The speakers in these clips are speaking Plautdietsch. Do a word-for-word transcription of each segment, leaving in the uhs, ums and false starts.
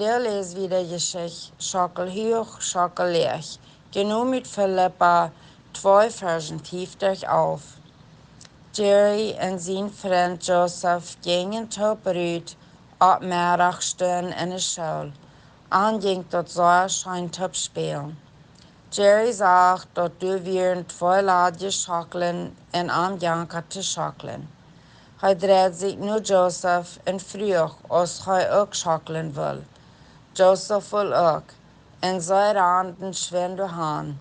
Vondoag läs wie de Jeschicht Schockel huach, Schockel läach, jenomen ut Filippa twee, Varsch fieftich, alf. Jerry un sien Frint Joseph jinjen toop rut opp Meddachstund en de School. An jinkj daut sea scheen toop spälen. Jerry sach, daut doa wieren twee ladje Schocklen un am jankad to schocklen. Hee dreid sikj no Joseph un fruach, aus hee uk schocklen wull. Joseph wull uk, un see randen schwind doahan.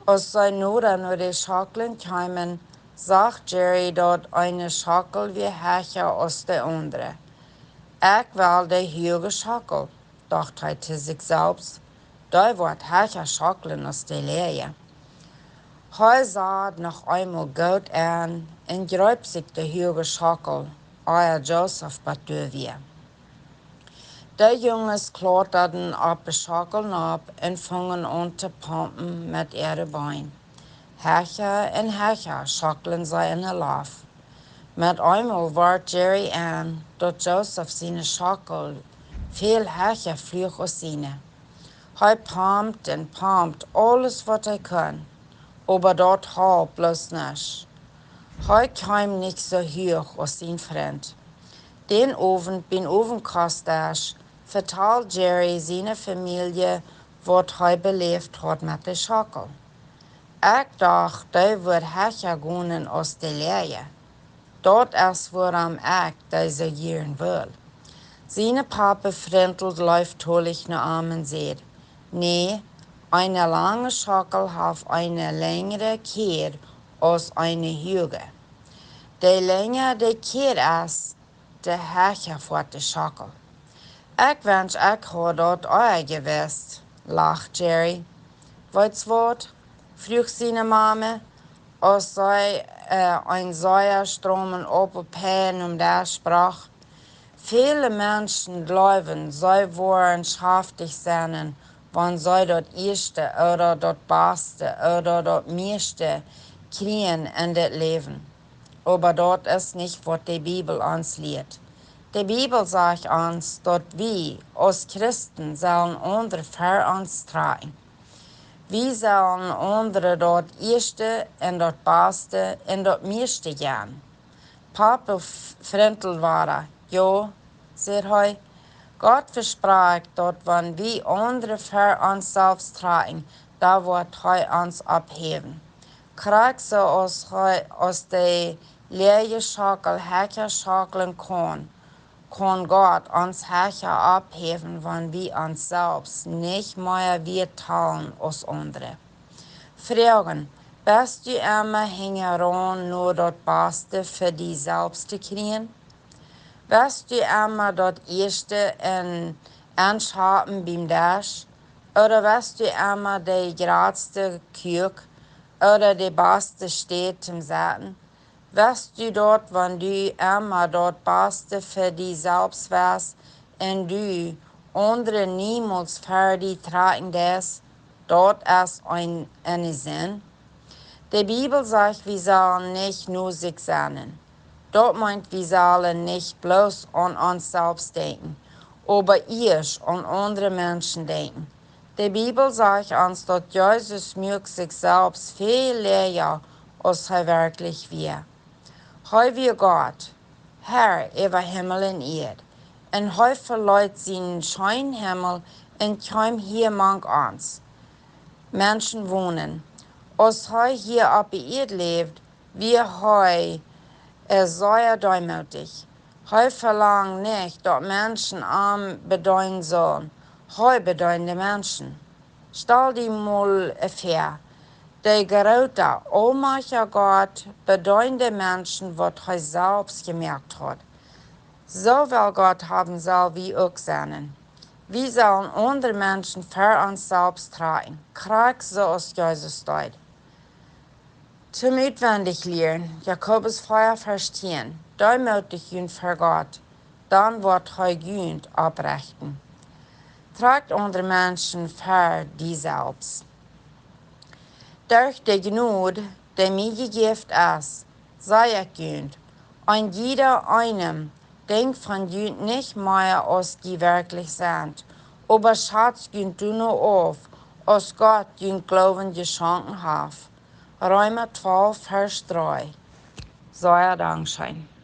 Aus see noda no de Schocklen kjeemen, sach Jerry, daut eene Schockel wia hecha aus de aundre. "Ekj well de huage Schockel," docht hee to sikj selfst, "dee woat hecha schocklen aus de läaje." Hee sad noch eemol goot aun un jreep sikj de huage Schockel, ea Joseph bat doa wia. De Junges klautraden opp de Schockel nopp un fungen aun to pompen met äare Been. Hecha un hecha schocklen see en de Loft. Met eemol wort Jerry en, daut Joseph siene Schockel väl hecha fluach aus siene. Hee pompt un pompt aules waut hee kunn, oba daut holp bloos nuscht. Hee kjeem nich soo huach aus sien Frint. Dän Owent biem Owentkost vetald Jerry siene Famielje, waut hee beläft haud met de Schockel. "Ekj docht, dee wudd hecha gonen aus de läaje. Daut es wuarom ekj dee soo jieren wull." Sien Papa frintelt leeftolich no am un säd: "Nä, eene lange Schockel haft eene lenjre Kjäd aus eene huage. De lenja de Kjäd es, de hecha woat de Schockel." "Ekj wensch, ekj haud daut ea jewist," lacht Jerry. "Weetst waut?" fruach siene Mame, aus see, äh, een sea stromen Aupel Pie nom Desch brocht. "Väle Menschen jleewen, see woaren schaftich sennen, wan see daut ieeschte ooda daut baste ooda daut mieeschte kjrieen en dit Läwen. Oba daut es nich, waut de Bibel ons lieet. De Bibel sajcht ons, daut wie aus Christen sellen aundre ver ons trakjen. Wie sellen aundre daut ieeschte un daut baste un daut mieeschte jäwen." Papa f-, frinteld wada. "Jo," säd hee, "Gott vesprakjt, daut wan wie aundre ver ons selfst trakjen, dan woat hee ons opphäwen. Krakjt soo aus hee, aus de läaje Schockel hecha schocklen kaun, kaun Gott ons hecha opphäwen, wan wie ons selfst nich mea wieet talen aus aundre." Froagen: Best du emma hinjaraun no daut baste fa die selfst to kjrieen? Best du emma daut ieeschte en, enschapen biem Desch? Ooda best du emma de jratste Kuak ooda de baste Städ toom sitten? Best du daut, wan du emma daut baste fa die selfst west un du aundre niemols ver die trakjen deist? Daut es een, eene Sind. De Bibel sajcht, wie sellen nich no sikj sennen. Daut meent, wie sellen nich bloos aun ons selfst denkjen, oba ieescht aun aundre Menschen denkjen. De Bibel sajcht ons, daut Jesus muak sikj selfst väl läaja, aus hee werkjlich wia. Hee wia Gott, Herr äwa Himmel un Ieed, un hee veleet sienen scheenen Himmel un kjeem hia mank ons Menschen wonen. Aus hee hia opp de Ieed läwd, wia hee, äh, sea deemootich. Hee velangd nich, daut Menschen am bedeenen sullen. Hee bedeend de Menschen. Stal die mol, äh, väa, de groota, aulmajchtja Gott bedeend de Menschen, waut hee selfst jemoakt haud. Soo well Gott haben, sell wie uk sennen. Wie sellen aundre Menschen ver ons selfst trakjen, krakjt soo aus Jesus deed. Toom utwendich lieren, Jakobus vea, Varsch tieen: Deemootich junt ver Gott, dan woat hee junt opprechten. Trakj aundre Menschen ver die selfst. Derch de Jnod, dee mie jejäft es, saj ekj junt, een jieda eenem denkjt von junt nich mea aus jie werkjlich sent, Oba schatzt junt doano auf, aus Gott junt Gloowen jeschonken haft. Reema twalf, Varsch dree. Sea dankscheen.